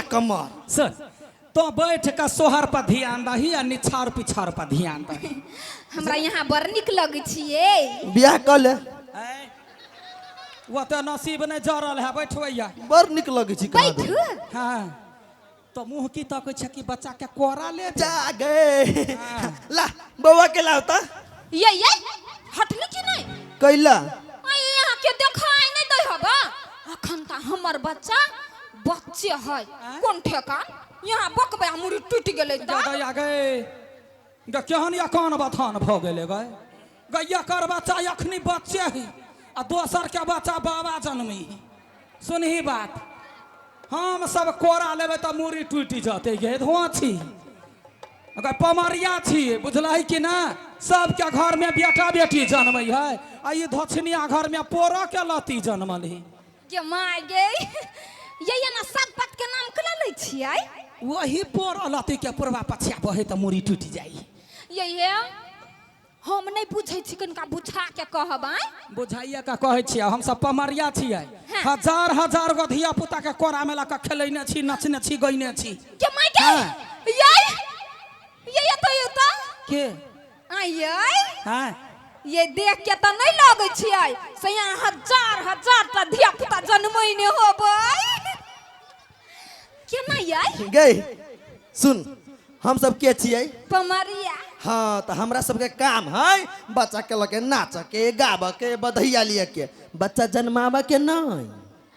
कमर। सर तो बैठ के सोहर पर ध्यान दही आ निछार पिछार पर ध्यान दही। हमरा यहाँ बड़ नीक लगै छियै। बियाह कऽ ले। ऐं, ओते नसीब नहि जरल है, बैठबैया। बड़ नीक लगै छी कहाँ बैठू। दन। हाँ तो मुँह की तकै छै कि बच्चा के कोरा ले जा गे ला बौआ के लाओ त। ये ये हटली कि नहीं? कैला आई यहाँ के देखाई नहीं दै हबा। अखन त हमर बच्चा बच्चे है, कोन ठेकान यहाँ बकबे मुड़ी टूटि गेलै त। गया गे गे केहन या कान बथान भऽ गेलै गे। गैया कर बच्चा अखनी बच्चे ही आ दोसर के बच्चा बाबा जनमी। सुनही बात, हम सब कोरा लेबै तऽ मुड़ी टूटि जेतै गे। धुआँ छी अगर पमरिया छी, बुझलही कि ना? सबके घर में बेटा बेटी जनमै है आ ई धोछनिया घर में पोरो के लती जनमल ही। गे my गे, ये ये ना साग पात के नाम केना लै छियै? वही पोरो लती के पूर्वा पछिया बहे तऽ मुड़ी टूटि जाइ। ये हम नहीं बुझै छी, कनिका बुझा के कहब। आँय बुझाइए के कहै छियै, हम सब पमरिया छियै। हाँ। हजार हजार गो धिया पुता के कोरा में लऽ के खेलैने छी, नचने छी, गैने छी। गे my गे, हाँ। ये ये ये तो ये तो के आँय ये हाँ ये देख के तऽ नहीं लगै छियै से यहाँ हजार हजार टा धिया पुता जनमैने होबै। केना यै? गे सुन, हम सब के छियै? पमरिया। हाँ तो हमरा सबके काम है बच्चा के लके नाच के गाब के बधैया लिए के, बच्चा जन्माबे के नहीं।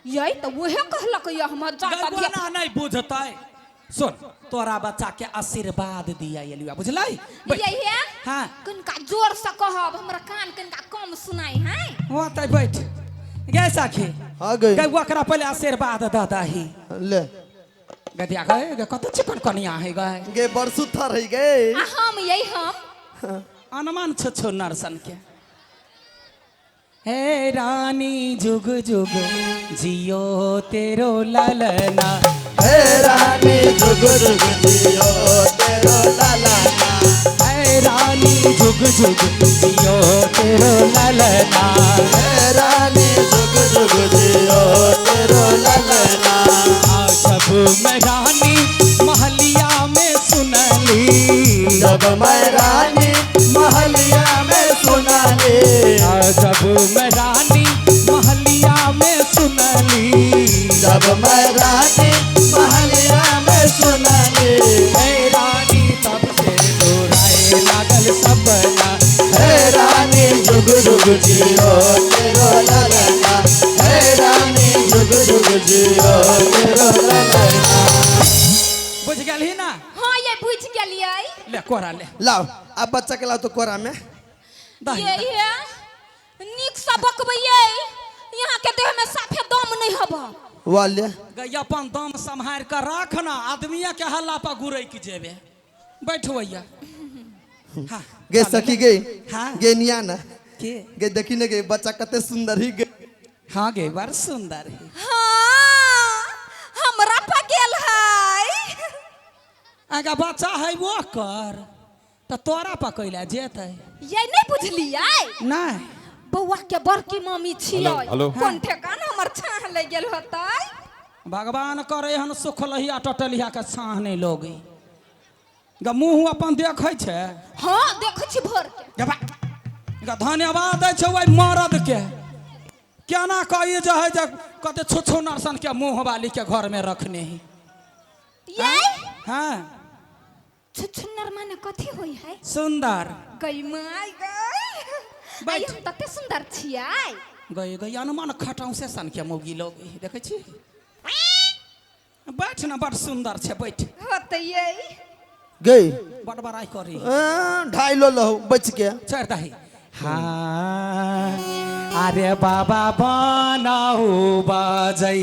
यै तऽ उहे कहलक यै हम हजार टा धिया। गौना नहीं बुझतै। सुन, तोरा बच्चा के आशीर्वाद दिया एलियो, बुझलै? बैठ। ये हे हाँ। कनिका जोर से कहब, हमरा कान कनिका कम सुनाई है। वहाँ तक बैठ गे सखी। हाँ गे। गे ओकरा पहले आशीर्वाद दऽ दही। ले गदिया गे, गे कत चिकन कनिया है गे। गे बड़ सुथर है गे। आ हम यही हम अनुमान छो छो नरसन के। हे रानी जुग जुग जियो तेरो ललना। हे रानी जुग जुग जियो तेरो ललना। हे रानी जुग जुग जियो तेरो ललना। हे रानी जुग जुग जियो तेरो ललना। जब मैं रानी महलिया में सुनली। जब मैं रानी महलिया में सुनली। जब मैं रानी महलिया में सुनली। जब मैं रानी महलिया में सुनली। हे रानी तब से दोहराए लागल सपना। हे रानी जुग जुग जियो तेरो ललना। हे रानी जुग जुग जियो तेरो ललना। बुझ गेलही ना? हाँ ये बुझ गेलियै। ले कोरा ले। लाओ अब बच्चा के लाओ तो कोरा में। दही। ये ये नीक से बकबैयै, यहाँ के देह में साफे दम नहीं हबा। वाले गई अपन दम सम्हार के राख ना, आदमिया के हल्ला पर गुरैक जेबे। बैठो भैया। हाँ गे सखी गे। हाँ। गे निया ना के गे देखी ने गे बच्चा कते सुंदर ही गे। हाँ गे बड़ सुंदर है। हाँ हमरा पर गेल है। आगा बच्चा है वो कर तो तोरा पकैला जेतै। ये नहीं बुझलियै? नहीं। बौआ के बड़की मामी छियै। हेलो। कोन ठेकान हमर छाह लग गेल होतै। भगवान करे हन सुखलहिया टटलिया के छाह नहीं लोगी। ग मुँह अपन देखै छै। हाँ देखै छी भर के। ग धन्यवाद दै छै ओहि मरद के। केना कही जे है जे कते छुछु नरसन के मुँह वाली के घर में रखने ही। ये? हाँ। छुछुनर माने कथी होई है? सुंदर। गई my गई। बैठ। आई हम तते सुंदर छियै। गई गई अनुमान खटाउ से सन के मौगी लोग देखै छी। बैठ ना, बड़ सुंदर छै, बैठ। होतै ये। गई। बड़ बड़ाई करी। ढाई लो लहु बच के। चढ़ दही। हाँ अरे बाबा बनाऊ बाजई,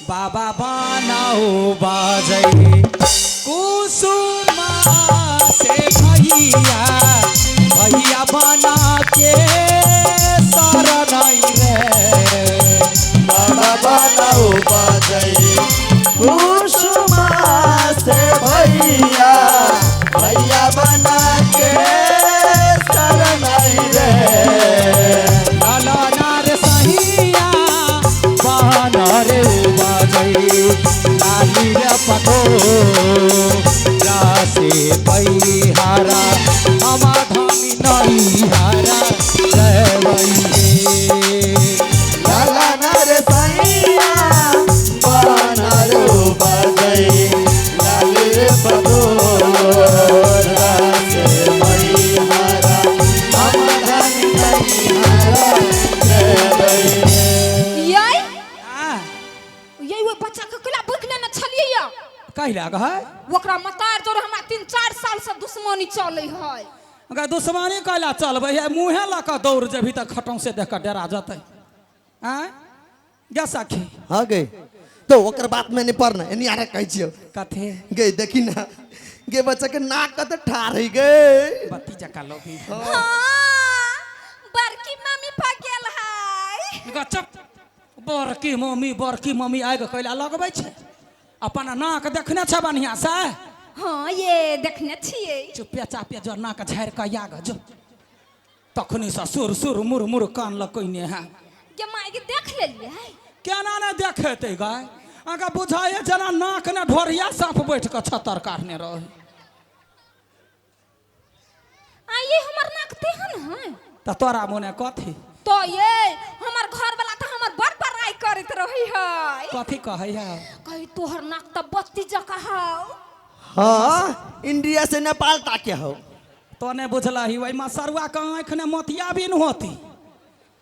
बाबा बनाऊ बाजई कुसुमा से भैया, भैया बना के शरणई रे। बाबा बनाऊ बाजई कुसुमा से भैया, भैया बना के शरणई रे। लाला नार सहिया बना रे बाजई, लाली रासे पैहारा हम धनी नैहारा जयबै हे। लाला नर सैया बानर बजै लाल रे पतो रासे मैहारा हम धन नैहारा जयबै हे। यै आ, यै ओहि बच्चा के केला बुक लेने छलियै या कहिला गै ओकरा मतार जोर हमरा 3-4 साल से दुश्मनी चलै है। गै दुश्मनी कैला चलबै है, मुँहे लऽ कऽ दौड़ जेबही तऽ खटौं से देख कऽ डरा जेतै। आँय गे सखी। हाँ गे तो ओकर बात में नहीं पड़ना एनी आरे कहै छियौ। कथे गे देखी ना गे बच्चा के नाक कते ठाढ़ है गे। बत्ती जकाँ लगै। हाँ बड़की मम्मी पा गेल है। गे चुप, बड़की मम्मी बड़की मम्मी आगि कैला लगबै छै? अपन नाक देखने छै बढ़िआँ से? हाँ ये देखने छियै। चुपे चापे जो नाक झाड़ि कऽ आग जो, तखनी से सुर सुर मुर मुर कान लगैने है। गे माय के देख लेलियै? केना ने देखेतै गै, अहाँके बुझाइए जेना नाक ने ढोरिया साँप बैठ कऽ छत्तर काटने रहै। आ ये हमर नाक तेहन है? तऽ तोरा मोने कथी? तो ये हमर घर वाला तऽ हमर बड़ बड़ाई करैत रहै है। कथी कहै है? कही तोहर नाक तऽ बत्ती जकाँ हौ। हाँ इंडिया से नेपाल ताके हौ। तो नहि बुझलही ओहिमे मसरुआ के आँखि ने मोतियाबिन होती।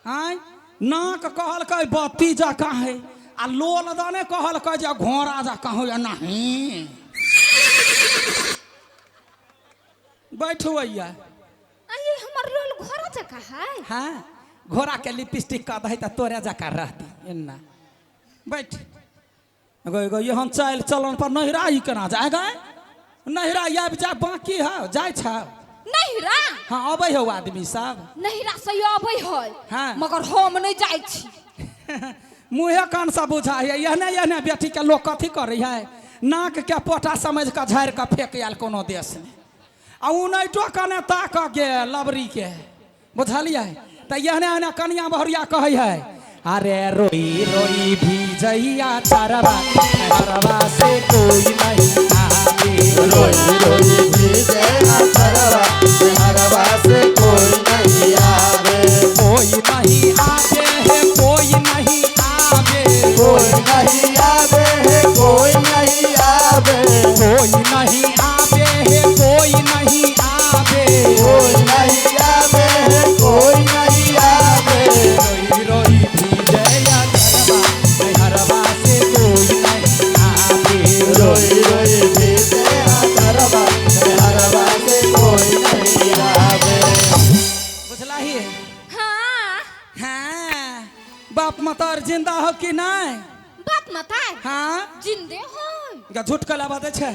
आँय नाक कहलकै बत्ती जकाँ है आ लोल दने कहलकै जे घोड़ा जकाँ हो या नहीं। बैठू अइया। आ ये हमर लोल घोड़ा जकाँ है? हाँ घोड़ा के लिपस्टिक कऽ दही तऽ तोरे जकाँ रहती एना। बैठ गो गो ये हम चालि चलन पर नहिरा ही केना जाय गए? नहिरा आबि जा बाकी है जाइ छ। नहिरा? हाँ अबै हौ आदमी सब। नहिरा से अबै है। हाँ। मगर हम नहीं जाइ छी। मुँहे कान से बुझाइ है एहने एहने बेटी के लोक कथी करै है, नाक के पोटा समझ कऽ झाड़ि कऽ फेक आयल कोनो देशमे आ उनैटो कने ताकऽ गे लबरी के, बुझलियै? तऽ एहने एहने कनिया बहुरिया कहै है अरे रोई रोई भीजैया चरवा हरवा से कोई नहीं आवे। रोई रोई भीजैया चरवा हरवा से कोई नहीं आवे। कोई नहीं आवे है कोई नहीं आवे। कोई नहीं आवे है कोई नहीं आवे। कोई नहीं आवे है कोई नहीं आवे। कोई नहीं आवे है कोई नहीं आवे। रोई रोई भीजैया चरवा हरवा से कोई नहीं आवे। रोई रोई भीजैया चरवा हरवा से कोई नहीं आवे। बुझलही? हाँ। हाँ बाप मतार जिंदा हो कि नहीं? बाप मतार हाँ जिंदे हो। झूठ कला बात छै।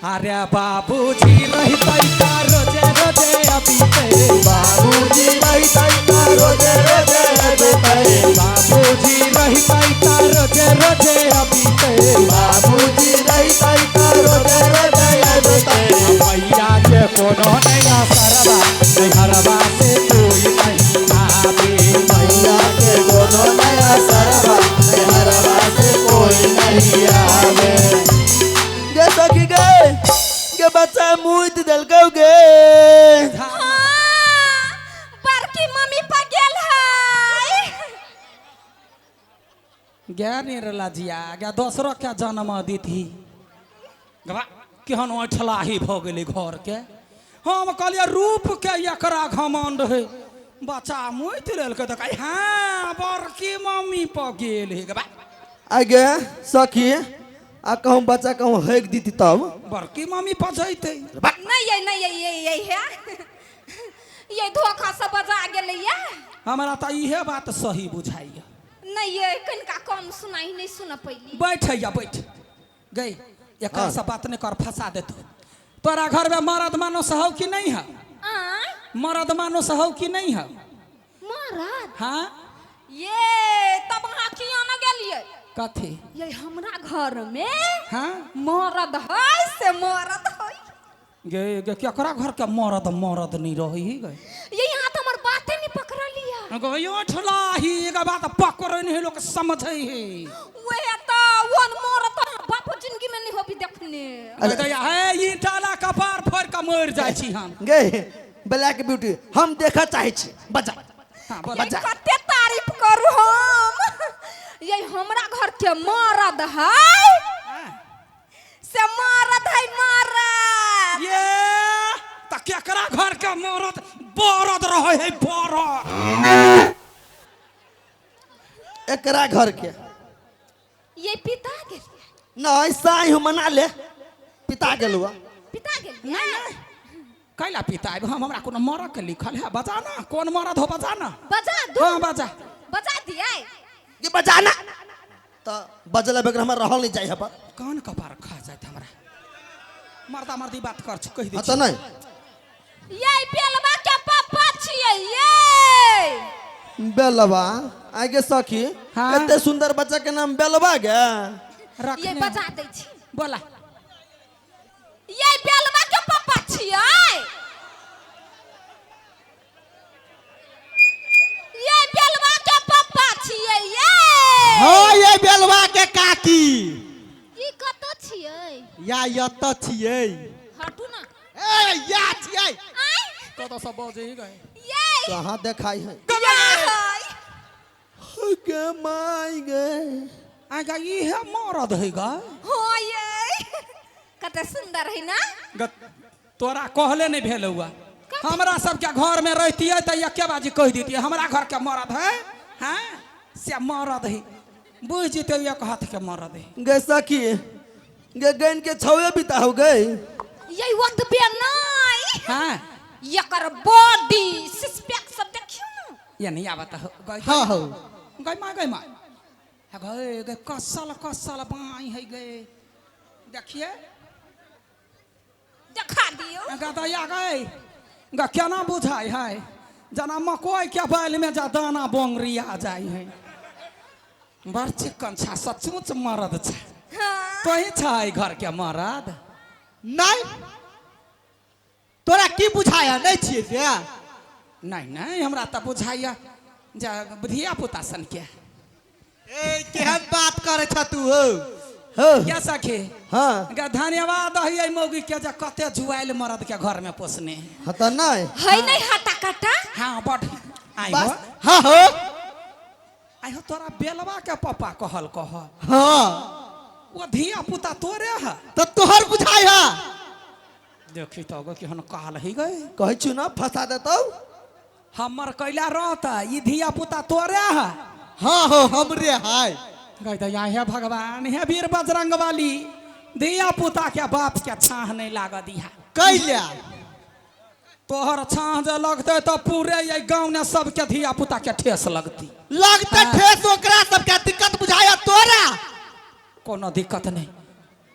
अरे बाबूजी रहितै त रोजे रोजे अबितै। बाबूजी रहितै त रोजे रोजे अबितै। बाबूजी रहितै त रोजे रोजे अबितै। बाबूजी रहितै त रोजे रोजे अबितै। मैया के कोनो नया सरवा नैहरवा से कोई नहीं आवे। मैया के कोनो नया सरवा नैहरवा से कोई नहीं आवे। गे सखी गे गे बच्चा मुइत देलकौ गे। हाँ बड़की मम्मी पा गेल है। गे निरला जिया गे दोसरो के जन्म दीथी गवा केहन ऐठलाही भऽ गेलै घर के। हम कहलियै रूप के एकरा घमंड है, बच्चा मुइत लेलकै तऽ कहै हाँ बड़की मम्मी पर गेल है। गवा आगे सखी आ कहूँ बच्चा कहूँ हेक दीती तब बड़की मम्मी पर जैतै। नहीं ये नहीं ये ये ये है ये धोखा से बजा गेलै ये। हमरा तऽ इहे बात सही बुझाइया। नहीं ये कनिका कम सुनाई नहीं सुन पैली। बैठ या बैठ गई एकरा से बात नहीं कर फंसा देतौ। तोरा घर में मरद मानुस हौ कि नहीं है? मरद मानुस हौ कि नहीं है? मरद? हाँ ये तब अहाँ किया न गेलियै? कथी? ये हमरा घर में हाँ मरद है से मरद है। गे गे केकरा घर के मरद मरद नहीं रही गए? ये यहाँ तो हमर बाते नहीं पकड़लिया। गो यो ठलाही एगो बात पकड़ै नहीं लोग समझै है। वह तो वन मरद तो बाप जिंदगी में नहीं होबी देखने। दैया हे ईंटाला कपार फोड़ के मरि जाइ छी हम। गे ब्लैक ब्यूटी हम देखऽ चाहै छी बजा। हाँ बोल। ये कते तारीफ करू हम। ये हमरा घर के मरद है से मरद है मरद। ये त केकरा घर के मरद बरद रहे है बरद। एकरा घर के ये पिता गेल नहीं साई हम मना ले पिता गेलुआ। पिता गेल नहीं कैला पिता हम हमरा कोनो मरद के लिखल है बजा ना कौन मरद हो बजा ना। बजा दू। हाँ बजा बजा दिए ये बजाना तो बजला बगैर हमरा रहल नहीं जाय हबा। कान कपार खा जात हमरा मर्दा मर्दी बात कर छी कहि दे। तो नहीं ये बेलवा के पापा छियै ये बेलवा आगे सखी। हाँ? एते सुंदर बच्चा के नाम बेलवा गे ये बजा दै छी। बोला ये बेलवा के पापा छियै ये बेलवा के पापा छियै ये। हां ये बेलवा के काकी ई कत छियै या यत छियै। हटू ना ए या छियै आइ कत सब बजे गए ये कहां देखाई है ये गे माई गे आगा ई है मरद है गा। हो ये कते सुंदर है ना। तोरा कहले नहीं भेल हुआ हमरा सबके घर में रहतियै त एके बाजी कहि दितियै हमरा घर के मरद है। हाँ से मरद है बुझ जते एक हाथ के मरद है। गे सखी गे गन के छवे बिता हो गए ये वक्त बे नहीं। हाँ एकर बॉडी सिक्स पैक सब देखियो ना। ये नहीं आवत हो गई। हां हो गई मां गई मां गए गए कसल कसल बाई है गए देखिए देखा दियो गदया गए गा केना बुझाई है जना मकई के बैल में जा दाना बोंगरिया जाय है। बड़ चिकन छा सचमुच मरद छा। हाँ तोही छा घर के मरद। नहीं तोरा की बुझाया नहीं छियै से। नहीं नहीं हमरा त बुझाया जा धिया पुता सन के। ए केहन बात करे छ तू हो। हो क्या सखी। हां गा धन्यवाद है मौगी के जा कते जुआइल मरद के घर में पोसने। हां त नहीं है नहीं हटा काटा। हां बड़ आई हो। हां हो आई हो तोरा बेलवा के पापा कहल कह। हां वो धिया पुता तोरे है त तोहर बुझाय है। देखी तो गो कि हन कहल ही गए कहै छु ना फंसा देतौ हमर कैला रहता ई धिया पुता तोरे है। हां हो हमरे है गई दया हे भगवान हे वीर बजरंग वाली धिया पुता के बाप के छाह नहीं लाग दिया। कैला तोहर छाह जे लगते तो पूरे ये गांव ने सबके धिया पुता के ठेस लगती। लगते ठेस ओकरा सबके दिक्कत बुझाया तोरा। कोनो दिक्कत नहीं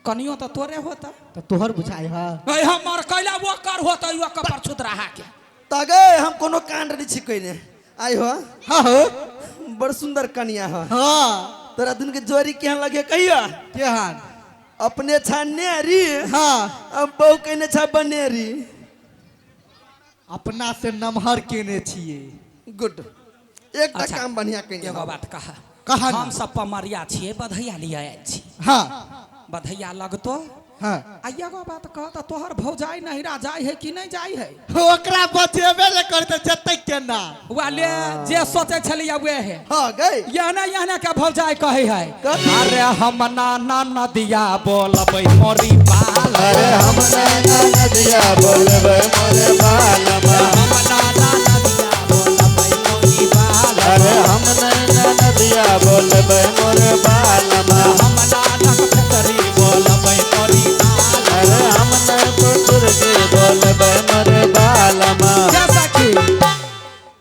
कनियो तो तोरे होता तो तोहर बुझाय है। ए हमर कैला वो कर होता वो कपर छुत रहा के तगे हम कोनो कांड नहीं छी कइने आई हो। हां हो बड़ सुंदर कनिया हो। हां तोरा दिन के जोरी केहन लगे कहिया केहन अपने छा नेरी। हां अब बहु कहने छा बनेरी। अपना से नमहर केने छिए। गुड एक अच्छा, काम बढ़िया कइने। एगो बात कहा कहा हम सब पमरिया छिए बधैया लिया आयल छी। हां बधैया लगतो। हां आ एगो बात कह त तोहर भौजाई नहिरा जाय है कि नहीं जाय है। ओकरा बचेबे ने करते जतै केना वाले जे सोचे छलिया वे है। हां गई यहने यहने के भौजाई कहे है। अरे हम नाना नदिया बोलबै मोरी बाल। अरे हम नाना नदिया बोलबै मोरे बाल। हम नाना नदिया बोलबै मोरी बाल। अरे हम नाना नदिया बोलबै मोरे बाल। हम नाना कतरी बोलबै मोरी बाल। अरे हम नाना पुत्र के बोलबै मोरे बाल। जैसा कि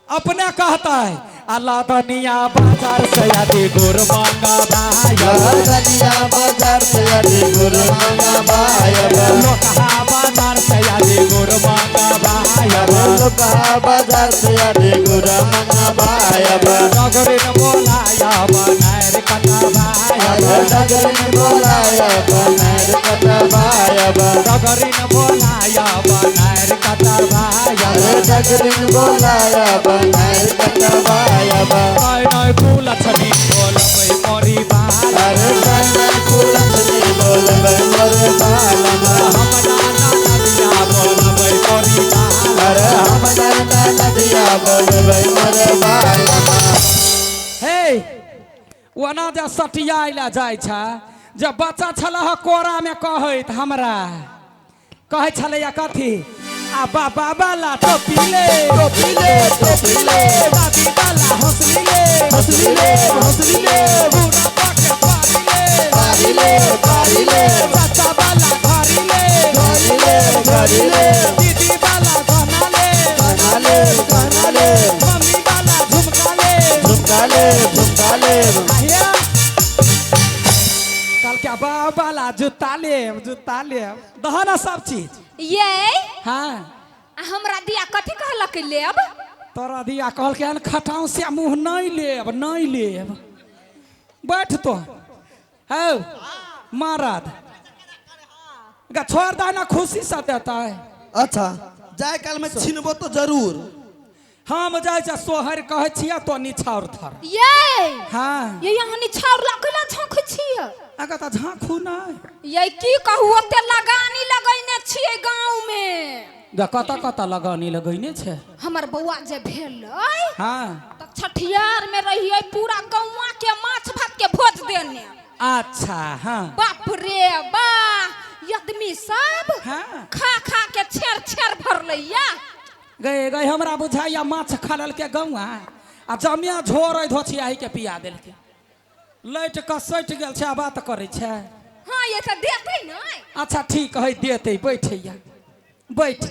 अपने कहता है अल्लाह दुनिया बाजार से आदि गुर मांगा भाई। दुनिया बाजार से आदि गुर मांगा भाई। लोकहा बाजार से आदि गुर मांगा भाई। लोकहा बाजार से आदि गुर मांगा भाई। नगरीन बोलाया बनाएर कटा भाई। नगरीन बोलाया बनाएर कटा भाई। नगरीन बोलाया बनाएर कटा भाई। नगरीन बोलाया बनाएर कटा भाई। नय नय कुल छनी बोलबै मोरी बाल। अरे नय नय कुल छनी बोलबै मोरी बाल। ओना जे सटियाइ लए जाइ छै जब बच्चा छलह कोरामे कहैत हमरा कहै छलैया कथी आ बाबा वाला टोपी ले टोपी ले टोपी ले दादी वाला हंसली ले हंसली ले हंसली ले बुढ़ापा के पारी ले पारी ले पारी ले चाचा वाला घड़ी ले घड़ी ले घड़ी ले दीदी वाला गहना ले गहना ले गहना ले मम्मी वाला झुमका ले झुमका ले झुमका ले आहिया कल क्या बाबा वाला जूता लेब जूता लेब दह ना सब चीज ये हाँ आ हमरा दिया कथी कहलक लेब तोरा दिया कहलकै हन खटाउ से मुँह नहीं लेब नहीं लेब बैठ तो हौ मारद गा छोड़ दे ना खुशी से देता है अच्छा जाय काल में छिनबो तो जरूर हम जाइ छै सोहर कहै छियै तो निछाउर थर ये हाँ ये यहाँ निछाउर लकला झाँकै छियै अगर तऽ झाँखू नहि ये की कहू ओते लगानी लगैने छियै गाँव में गा कतऽ कतऽ लगनी लगैने छै हमर बौआ जे भेलै हाँ तऽ छठियार में रहियै पूरा गौआ के माछ भात के भोज देने अच्छा हाँ बाप रे बा आदमी सब हाँ। खा खा के छेर छेर भरलैया गए गए हमरा बुझाइया माछ खा लेलकै गौआ आ जमिया झोर धोछियाही के पिया देलकै लैट कऽ सटि गेल छै आ बात करै छै हाँ ये तऽ देतै नहि अच्छा ठीक है देतै बैठैया बैठ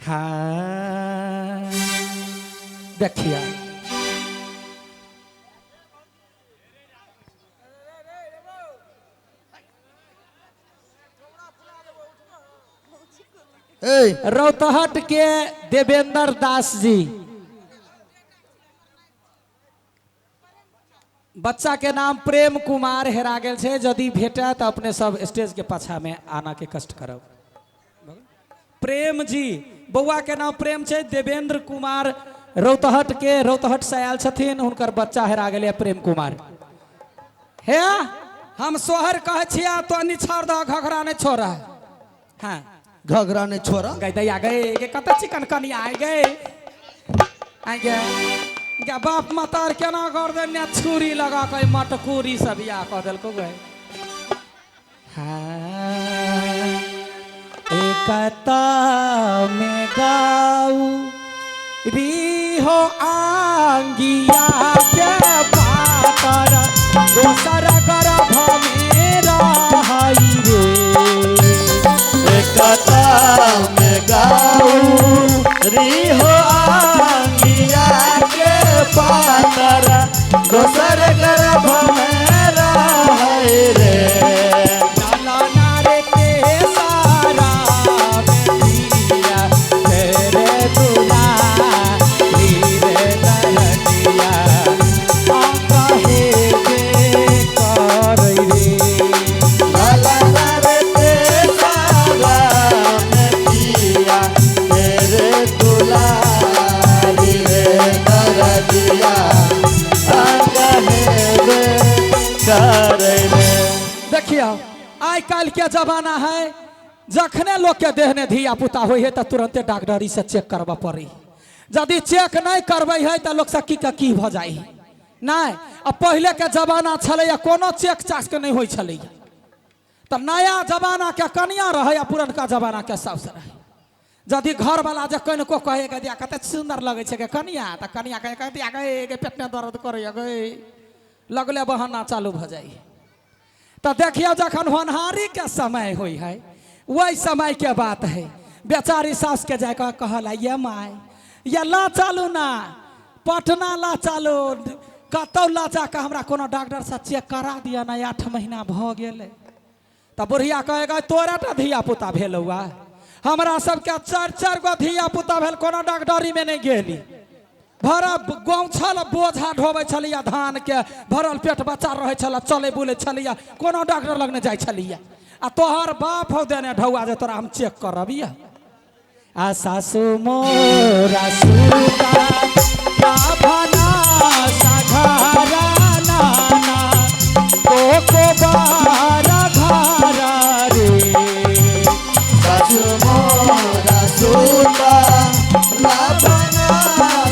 हाँ देखिया ए रौतहट के देवेंद्र दास जी बच्चा के नाम प्रेम कुमार हेरा गेल छै यदि भेटै तऽ अपने सब स्टेज के पाछा में आना के कष्ट करब प्रेम जी बौआ के नाम प्रेम छै देवेंद्र कुमार रौतहट के रौतहट से आयल छथिन हुनकर बच्चा हेरा गेलै प्रेम कुमार हे हम सोहर कहै छियै तो निछाड़ दह घघरा नहि छोड़ा हाँ घघरा ने छोरा गई दैया गई गे कत चिकन कनिया आइ गई आइ गे गे बाप मतार केना कर देने छुरी लगा के मटकूरी सब बियाह कऽ देलको गए हाँ एकता में गाऊ री हो आंगिया के पातर दोसर गर्भ में रहई रे एकता में गाऊ री हो आंगिया के पातर दोसर गर्भ में रहे रे लाला नारे ते सारा बेटिया तेरे दुला रे दरदिया आ कहे जे करई रे लाला रे ते सारा में पिया तेरे दुलारी रे दरदिया आ कहे रे करे रे देखियो आइ काल्हि के जमाना है जखने लोग के देहने धिया पुता होइ है तऽ तुरंते डॉक्टरी से चेक करबऽ पड़ी यदि चेक नहीं करबै है तऽ लोक से की के की भऽ जाइ है नहि आ पहिले के जमाना छलैया कोनो चेक चाक नहि होइ छलैया तऽ नया जमाना के कनिया रहै आ पुरनका जमाना के साउस रहै यदि घरवाला जे कनिको कहे गे दिया कते सुन्दर लगै छै गे कनिया तऽ कनिया कहे गे दिया गे गे पेटमे दर्द करैया गे लगले बहाना चालू भऽ जाइ तऽ देखियौ जखन होनहारी के समय होइ है वही समय के बात है बेचारी सास के जाय कऽ कहल ये माय ये ला चलू ना पटना ला चलू कतौ ला जा कऽ हमरा कोनो डॉक्टरसँ चेक करा दिअ ना 8 महीना भऽ गेलै तऽ बुढ़िया कहेगा तोरा टा धिया पुता भेल हुआ हमरा सबके 4 4 गो धिया पुता भेल कोनो डॉक्टरीमे नहि गेली भरल गौछल बोझा ढोबै छलियै धान के भरल पेट बच्चा रहै छल चलै बुलै छलियै कोनो डॉक्टर लग नहि जाइ छलियै आ तोहर बाप हौ देने ढौआ जे तोरा हम चेक करब यऽ आ सासु मोरा सुता बाभना साघरा नाना कोको बारा घरा रे सासु मोरा सुता लाभना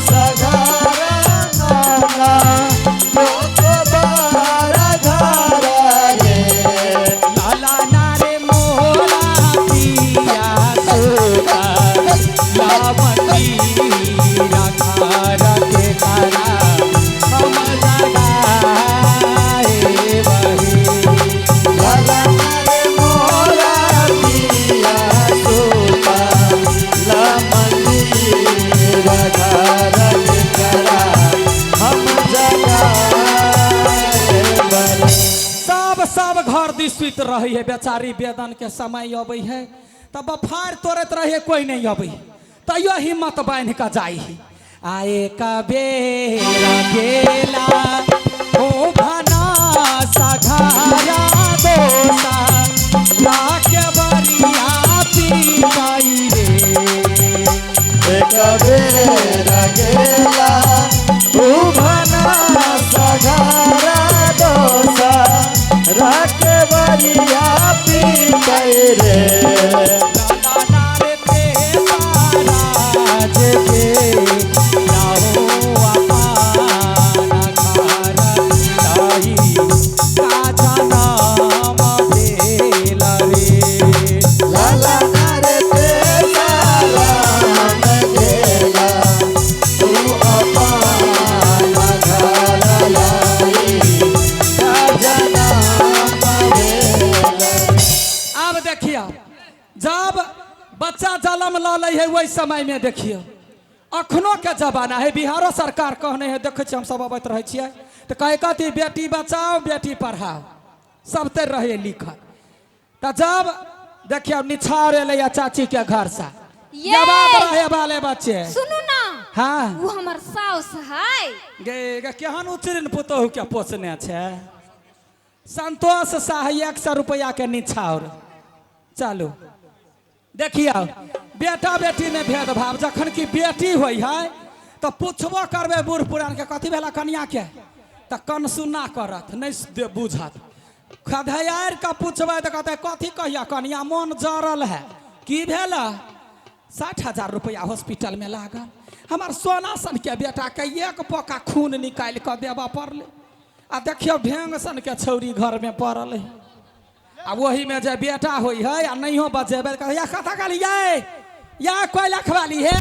सघरा नाना लोक बारा रहै है बेचारी, बेदन के समय अबै है तब बफार तोड़ैत रहे, कोई नहीं अबै, तैयो हिम्मत बान्हि कऽ जाइ है। आए कबेर गेला ओ भना सघारा दोसा राके बरिया पीटाई रे। एक बेर गेला उभना सघारा दोसा राके बरिया पीटै रे। लाला रे ते महाराज के लाहो अपान घर ताही का नाम भेल रे। लाला रे ते राम गेला तू अपान घर लाई का भेल। आब देखियो, जब बच्चा जन्म लऽ लै है ओहि समय में देखियो, अखनो के जमाना है, बिहारो सरकार कहने है, देखै छियै हमसब अबैत रहै छियै तऽ कहै कथी, बेटी बचाओ बेटी पढ़ाओ, सब ते रहै लिखल। तऽ जब देखियो निछार एलै चाची के घर से, ये! जवाब रहे वाले बच्चे। सुनू ना। हाँ। वो हमर साउस है। गे गे, केहन उचरिन पुतोहु के पोसने छै। संतोष शाह 100 रुपया के निछाउर। चलू देखियौ, बेटा बेटी में भेदभाव, जखन कि बेटी होइ है तऽ पुछबो करबै बूढ़ पुरान के, कथी भेला कनिया के, तऽ कनसुना करत नहि बुझत। खधयारि के पुछबै तऽ कहतै कथी कहिया कनिया, मोन जरल है, की भेल? 60,000 रुपया हॉस्पिटल में लागल, हमार सोना सन के बेटा के एक पोका खून निकालि कऽ देबऽ पड़लै, आ देखियौ ढेंग सन के छौरी घर में पड़ल है। आ ओही में जे बेटा होइ है आ नहियो बजेबै तऽ कहै, या कथा कहली ये या कोई लखवाली है।